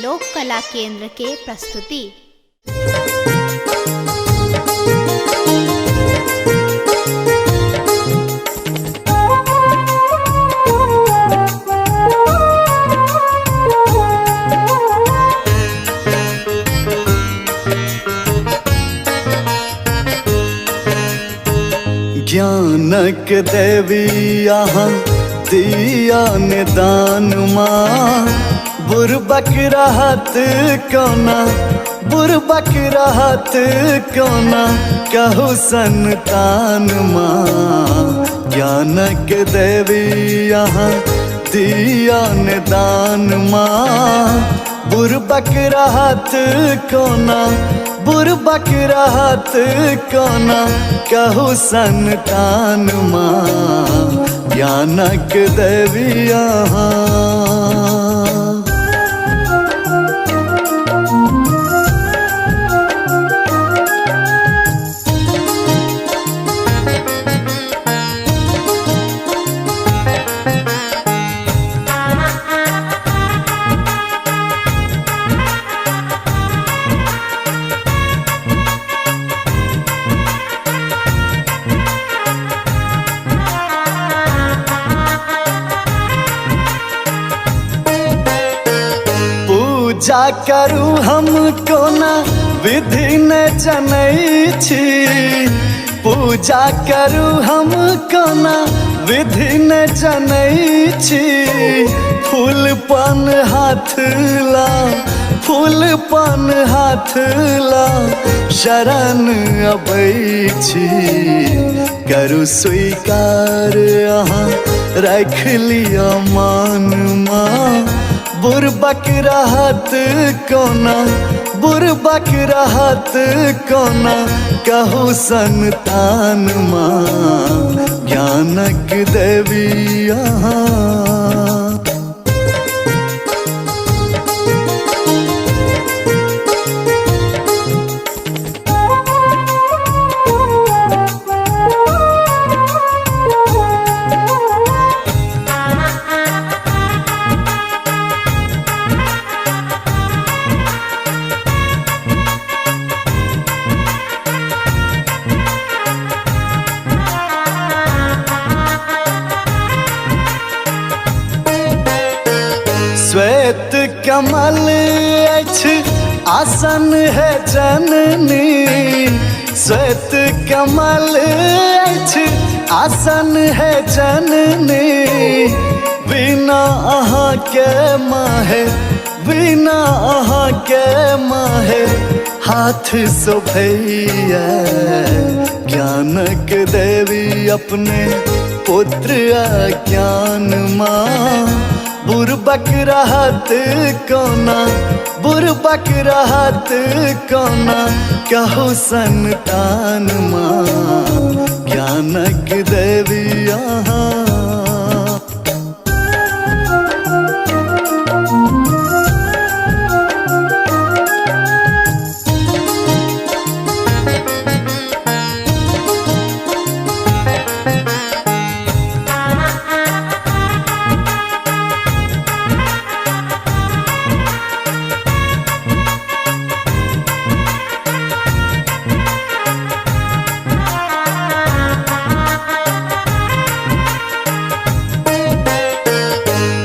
लोक कला केंद्र के प्रस्तुति। ज्ञानक देवी अहाँ दिया निदान माँ, बुरबक रहत कोना, बुरबक रहत कोना कहू संतान माँ। ज्ञानक देवी अहाँ दिया निदान माँ, बुरबक रहत कोना, बुरबक रहत कोना कहू संतान माँ। ज्ञानक देवी अहाँ। पूजा करू हम कोना विधि न जनै छी, पूजा करू हम कोना विधि न जनै छी। फूल पान हाथ ला, फूल पान हाथ ला शरण अबै छी। करू स्वीकार अहाँ राखि लिअ मान माँ, बुरबक रहत कोना, बुरबक रहत कोना कहू संतान माँ। ज्ञानक देवी अहाँ। श्वेत कमल अछि आसन है जननी, श्वेत कमल अछि आसन है जननी। बिना अहाँ के माहे, बिना अहाँ के माहे हाथ शोभैया। ज्ञानक देवी अपने पुत्र अज्ञान माँ, बुरबक रहत कोना, बुरबक रहत कोना कहू संतान माँ। ज्ञानक देवी अहाँ।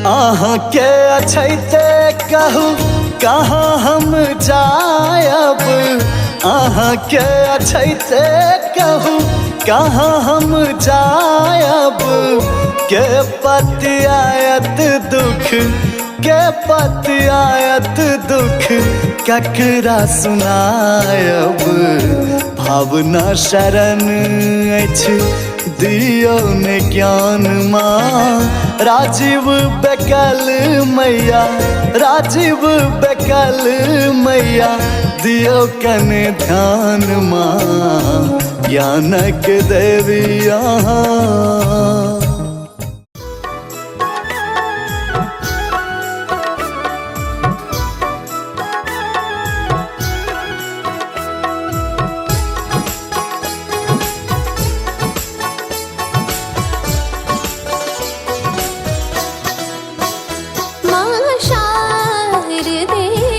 अहाँ के अछैते कहू कहाँ हम जायब, अहाँ के अछैते कहू कहाँ हम जायब। के पतियायत दुख, के पतियायत दुख ककरा सुनायब। भावना शरण अछि दियौ ने ज्ञान माँ, राजीव बेकल मैया, राजीव बेकल मैया दियौ कने ध्यान माँ। ज्ञानक देवी अहाँ। माँ शारदे।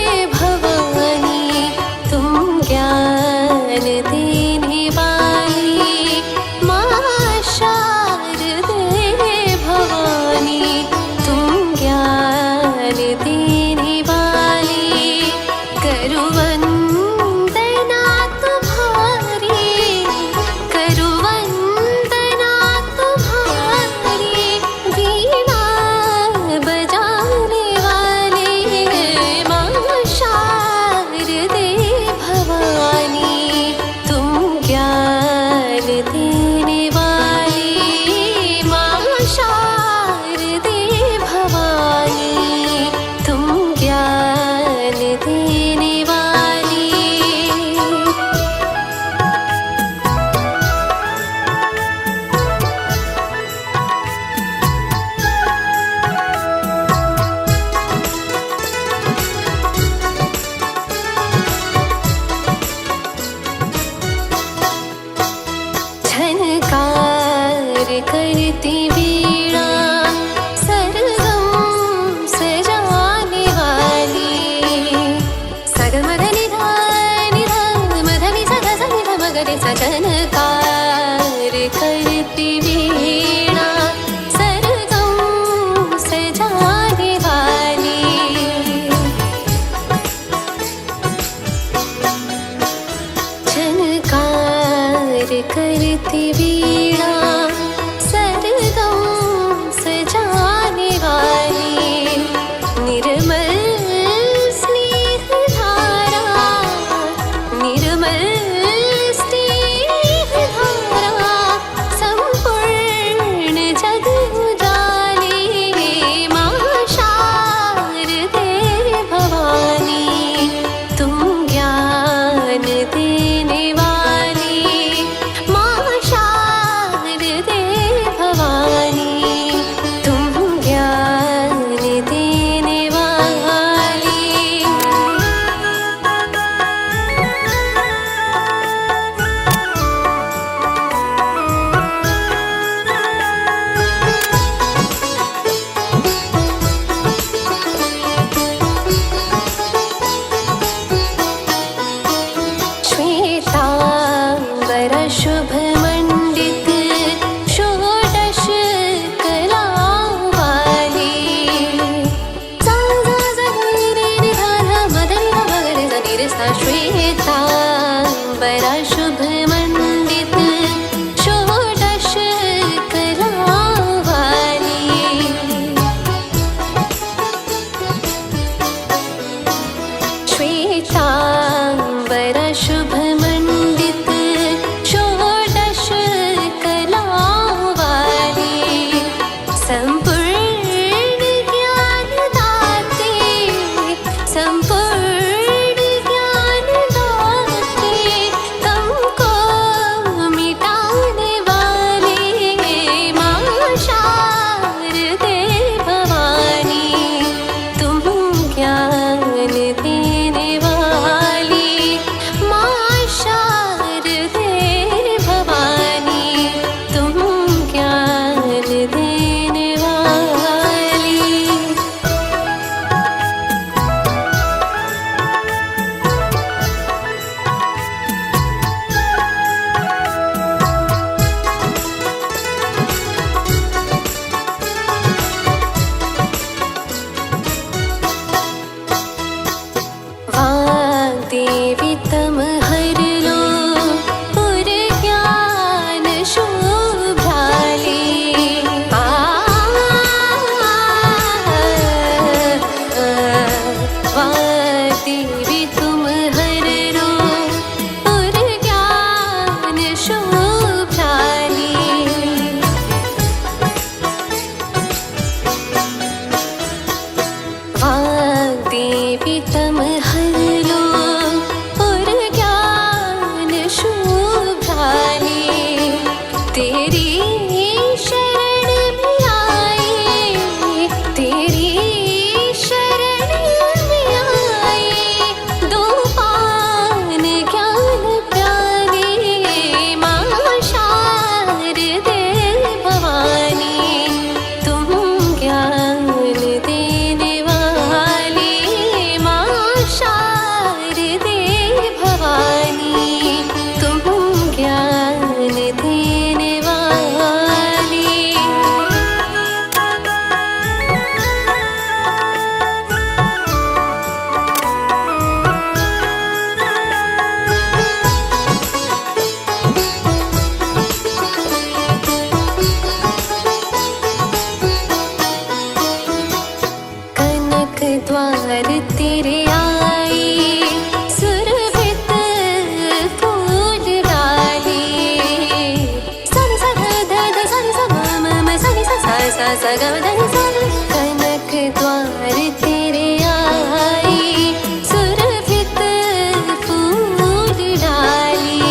पापी तम हर लो और ज्ञान शुभ्राली। तेरी शरण में आए, तेरी शरण में आए, दो पान ज्ञान प्यारे। माँ शारदे भवानी, तुम ज्ञान देने वाली। माँ शारदे भवानी, तुम ज्ञान देने वाली। कनक द्वार तेरे आई, सुरभित फूल डाली। सा सा ध ध सा सा म म म सा सा सा सा सा ग म ध नि सा। कनक द्वार तेरे आई, सुरभित फूल डाली।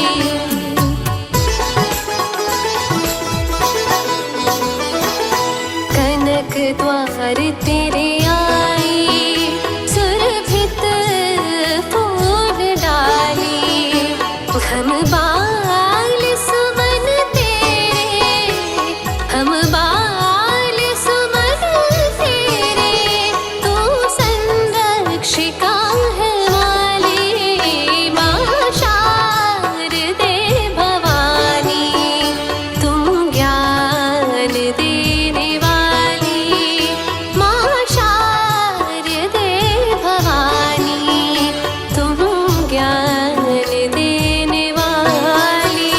कनक द्वार तेरे आई, सुरभित फूल डाली। हम बाल सुमन तेरे, हम बाल सुमन तेरे, तू संरक्षिका है वाली। माँ शारदे भवानी, तुम ज्ञान देने वाली। माँ शारदे भवानी, तुम ज्ञान देने वाली।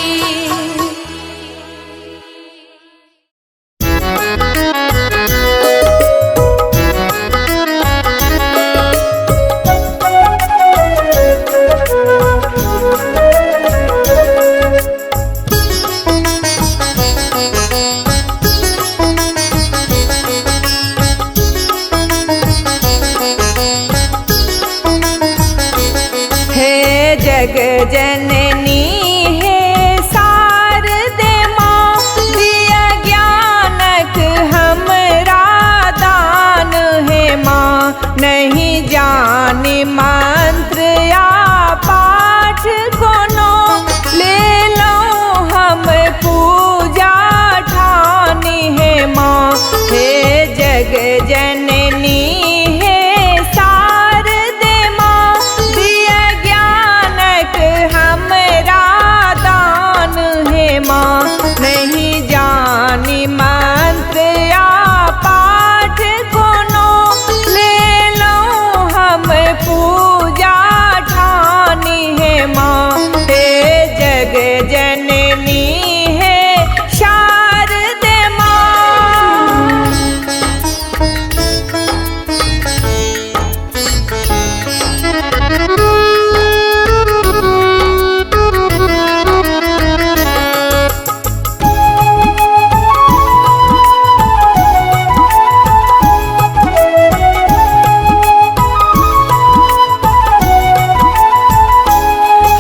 हे जग जननी हे शारदे माँ, दिया ज्ञानक हमरा दान हे माँ। नहीं जानी मंत्र या पाठ कोनो, ले लो हम पूजा ठानी हे माँ। हे जग जननी हे शारदे माँ, दिया ज्ञानक हमरा दान हे माँ। नहीं जानी मंत्र या पाठ कोनो, ले लो हम पूजा ठानी हे माँ। हे जग जननी हे शारदे माँ।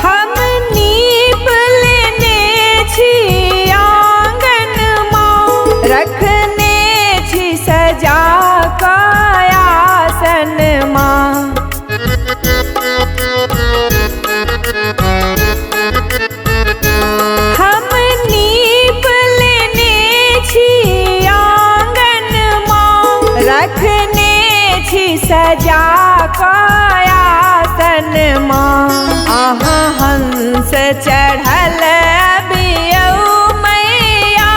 हम नीप लेने छी आंगन माँ, रखने छी सजा आसन माँ। हम नीप लेने छी आंगन माँ, रखने छी सजा आसन माँ। आहा हंस चढ़ल अबियौ मैया,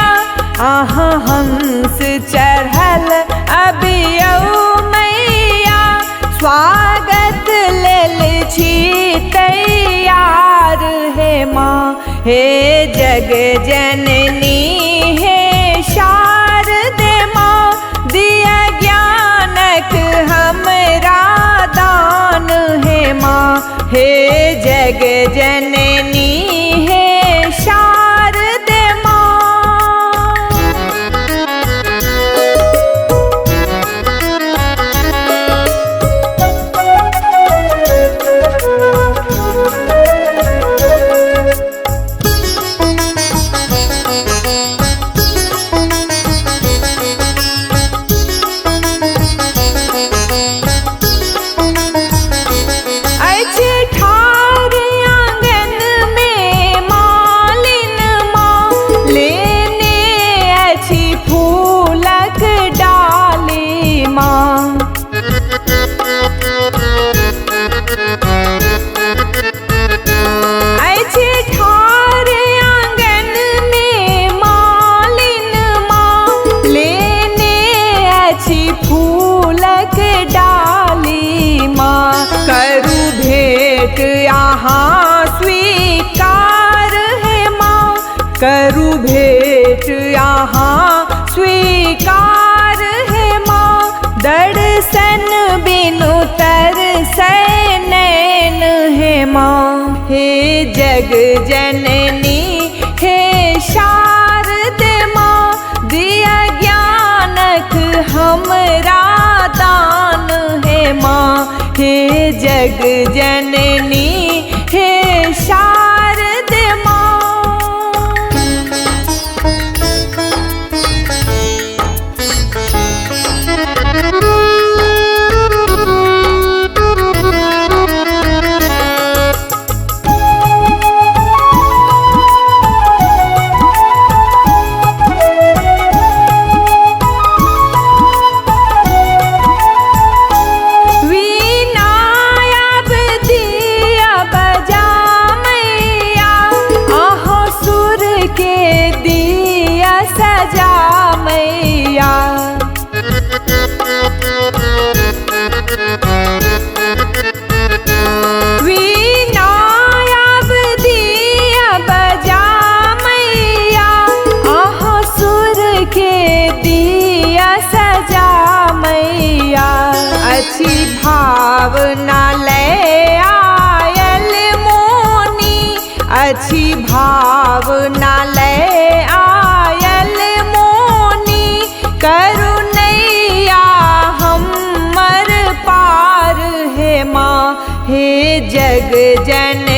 आहा हंस चढ़ल अबियौ मैया। स्वागत लेल छी तैयार हे माँ। हे जग जननी हे शारदे माँ, दिया ज्ञानक हमरा दान हे माँ। हे जग जननी हे शारदे माँ। जननी हे शारदे माँ, दिया ज्ञानक हमरा दान हे माँ, हे जग जननी हे शारदे माँ। सजा मैया, वीणा अब दिया बजा मैया, आहो सुर के दिया सजा मैया। अच्छी भावना ले आयल मोनी, अच्छी भावना ले आयल मोनी, करुणैया हमर पार हे माँ, हे जग जननी।